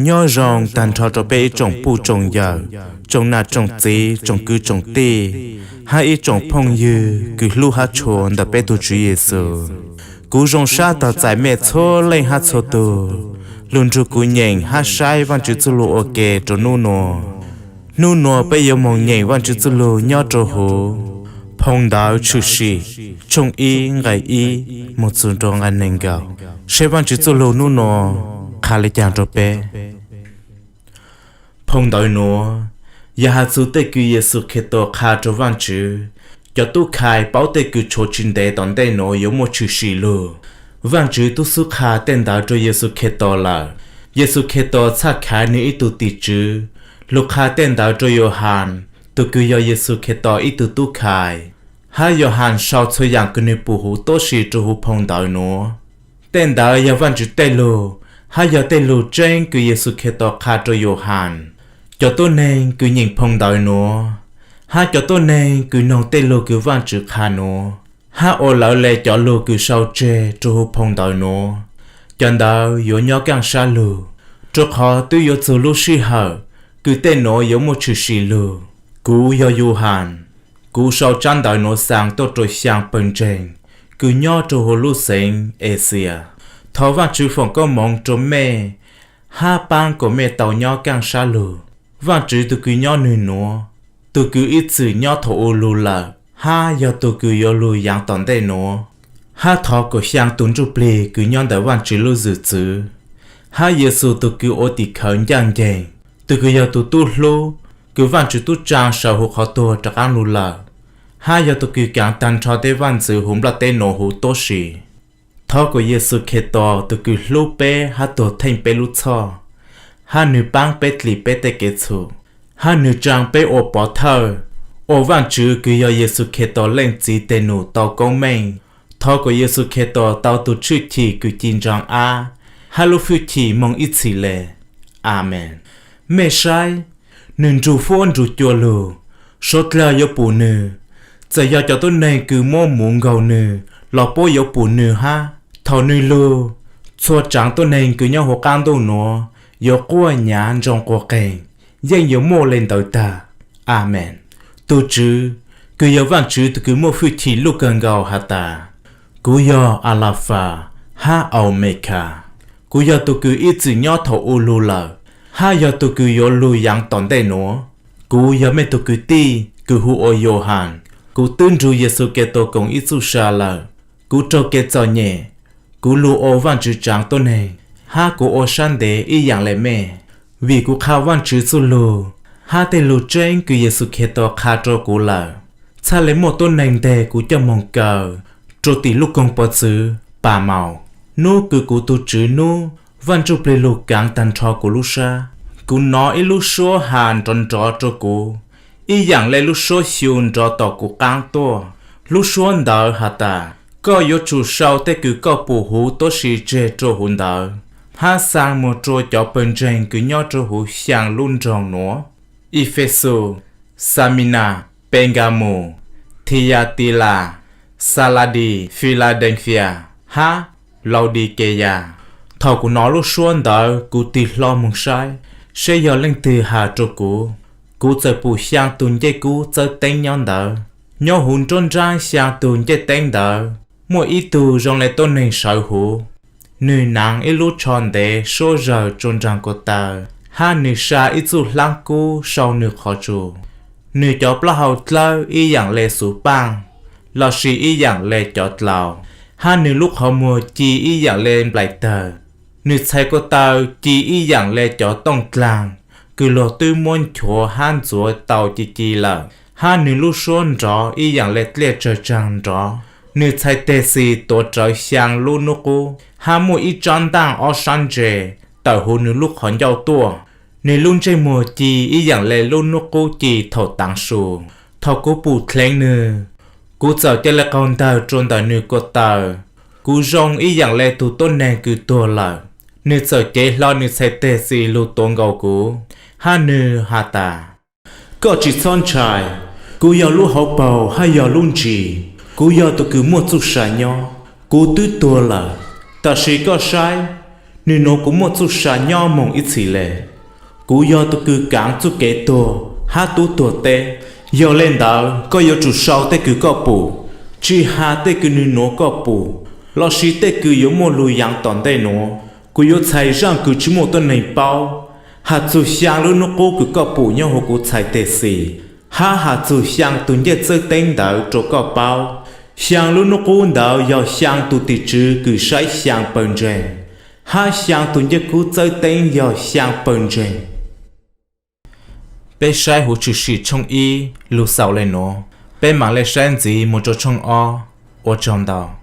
Nyob zoo tag nrho rau peb ib tsoom phooj tsoom ywg, tsoom nam tsoom txiv, tsoom kwv tsoom tij, hab ib tsoom phooj ywg kws hlub hab tshua ntawm peb tug Tswv Yexus. Kuv zoo sab tog txais mej txhua leej hab txhua tug lug nrug kuv nyeem hab saib Vaajtswv txuj lug ua ke rua nub nua. Nub nua peb yuav moog nyeem Vaajtswv txuj lug nyob rua huv Phoo Ntawv Tshwm Sim tshooj ib nqai ib moog txug rua nqai neeg nkaum, seb Vaajtswv txuj lug nub nua qha le caag rua peb. Phoo ntawv nuav yog has txug tej kws Yexus Khetos qha rua Vaajtswv. Cov tub khai paub tej kws tshuav tsi ntev tom ntej nuav yuav muaj tshwm sim lug. Vaajtswv tub xub qha tej ntawd rua Yexus Khetos lawm. Yexus Khetos txhaj khaiv nwg ib tug tim tswv lug qha tej ntawd rua Yauhas, tug kws yog Yexus Khetos ib tug tub khai. Hab Yauhas sau txhua yaam kws nwg pum huv tuab si rua huv phoo ntawv nuav. Tej ntawd yog Vaajtswv tej lug, hab yog tej lug tseeb kws Yexus Khetos qha rua Yauhas. Cov tuab neeg kws nyeem phoo ntawv nuav, hab cov tuab neeg kws noog tej lug kws Vaajtswv qha nuav, hab ua lawv le cov lug kws sau tseg rua huv phoo ntawv nuav, cov ntawd yuav nyob kaaj sab lug, rua qhov twb yuav txug lub sij hawm kws tej nuav yuav muaj tshwm sim lug. Kuv yog Yauhas, kuv sau tsab ntawv nuav xaa tuaj rua xyaa pawg ntseeg kws nyob rua huv lub xeev Exias. Thov Vaajtswv foom koob moov rua mej, hab paab kuas mej tau nyob kaaj sab lug. Vaajtswv tug kws nyob nwg nuav, tug kws ib txwm nyob thaum u lug lawm, hab yog tug kws yuav lug yaav tom ntej nuav, hab thov kuas xyaa tug ntsuj plig kws nyob ntawm Vaajtswv lub zwm txwv, hab Yexus tug kws ua tim khawv ncaaj nceeg, tug kws yog tug tub hlub kws Vaajtswv tub tsaa sawv huv qhov tuag rov qaab lug lawm, hab yog tug kws kaav taag nrho tej vaaj ntxwv huv nplaj teb nuav huv tuab si. Thov kuas Yexus Khetos tug kws hlub peb hab tuag theej peb lub txhoj, hab nwg paab peb dlim peb tej kev txhum, hab nwg tsaa peb ua pov thawj, ua Vaajtswv kws yog Yexus Khetos Leej Txiv teg num tau koob meej. Thov kuas Yexus Khetos tau tug tshwj chim kws ci ntsaa ab, hab lub fwj chim moog ib txhis le. Amees. Mej saib, nwg nrug fuab nrug cua lug, suav dlawg yuav pum nwg. Txawm yog cov tuab neeg kws muab muv nkaug nwg los puab yuav pum nwg hab. Thaum nwg lug, txhua tsaav tuab neeg kws nyob huv qaab ntuj nuav yuav quaj nyav ntsoog quas qeeg, yeej yuav muaj le ntawd tag. Amees. Tug Tswv, kws yog Vaajtswv tug kws muaj fwj chim luj kawg nkaus has tas, kuv yog Alafas hab Aumekhas. Kuv yog tug kws ib txwm nyob thaum u lug lawm, hab yog tug kws yuav lug yaav tom ntej nuav. Kuv yog mej tug kwv tij kws hu ua Yauhas. Kuv twb nrug Yexus Khetos koom ib txuj sa lawm. Kuv raug kev txom nyem, kuv lug ua Vaajtswv tsaav tuab neeg, hab kuv ua sab ntev ib yaam le mej, vim kuv qha Vaajtswv txuj lug hab tej lug tseeb kws Yexus Khetos qha rua kuv lawm. Txhaj le muaj tuab neeg nteg kuv coj moog kaw rua tim lub koog pov txwv Pamaus, nub kws kuv tug Tswv nub Vaaj Ntsuj Plig lug kaav taag nrho kuv lub sab. Kuv nov ib lub suab has nrov nrov rua kuv, ib yaam le lub suab xyu nrov tom kuv qaab tuaj. Lub suab ntawd has tas, koj yuav tsum sau tej kws koj pum huv tuab si tseg rua huv ntawd, hab xaa moog rua cov pawg ntseeg kws nyob rua huv xyaa lub nroog nuav: Efexus, Saminas, Pengamus, Thiyatilas, Saladis, Filadelfas, hab Laudikeyas. Thaum kuv nov lub suab ntawd kuv tig hlo moog saib seb yog leej twg has rua kuv. Kuv txawm pum xyaa tug ncej kub txawb teeb nyob ntawd. Nyob huv nruab nraab xyaa tug ncej teeb ntawd muaj ib tug zoo le tuab neeg sawv huv. Nwg naav ib lub tsho ntev suab zawg tsua nraag ko taw, hab nwg sa ib txuj hlaab kub sau nwg qhov tsua. Nwg cov plaub hau dlawb ib yaam le xuv paaj, lossis ib yaam le cov dlaus, hab nwg lub qhov muag ci ib yaam le nplaim tawg. Nwg txhais ko taw ci ib yaam le cov tooj dlaag kws luag twb muab nchuav hab ntxuav tau ci ci lawm, hab nwg lub suab nrov ib yaam le dlej tsawg tsaag nrov. Nwg txhais teg xis tuav rawv xyaa lub nub qub, hab muaj ib tsaab ntaaj ob sab ntse tawm huv nwg lub qhov ncauj tuaj. Nwg lub ntsej muag ci ib yaam le lub nub qub ci thaum taav su. Thaum kuv pum dleev nwg, kuv txawm ca le qaug ntawg rua ntawm nwg ko taw. Kuv zoo ib yaam le tug tuab neeg kws tuag lawm. Nwg txawm cev hlo nwg txhais teg xis lug tuav nkaus kuv, hab nwg has tas, koj tsi txhob ntshai. Kuv yog lub hauv paug hab yog lub ntsis. Kuv yog tug kws muaj txuj sa nyob. Kuv twb tuag lawm, tab sis koj saib, Nwg nuav kuv muaj txuj sa nyob moog ib txhis le. Kuv yog tug kws kaav txuj kev tuag hab tub tuag teb. Yog le ntawd koj yuav tsum sau tej kws koj pum, tsi has tej kws nwg nuav koj pum, lossis tej kws yuav muaj lug yaav tom ntej nuav. Kuv yuav txhais zaaj kws tsi muaj tuab neeg paub. Has txug xyaa lub nub qub kws koj pum nyob huv kuv txhais teg xis, hab has txug xyaa tug ncej txawb teeb ntawd rua koj paub. Xyaa lub nub qub ntawd yog xyaa tug tim tswv kws saib xyaa pawg ntseeg, hab xyaa tug ncej kub txawb teeb yog xyaa pawg ntseeg. Peb saib huv tshwm sim tshooj ib lug xaus le nuav, peb maam le saib ntxiv moog rua tshooj ob. Ua tsaug ntau.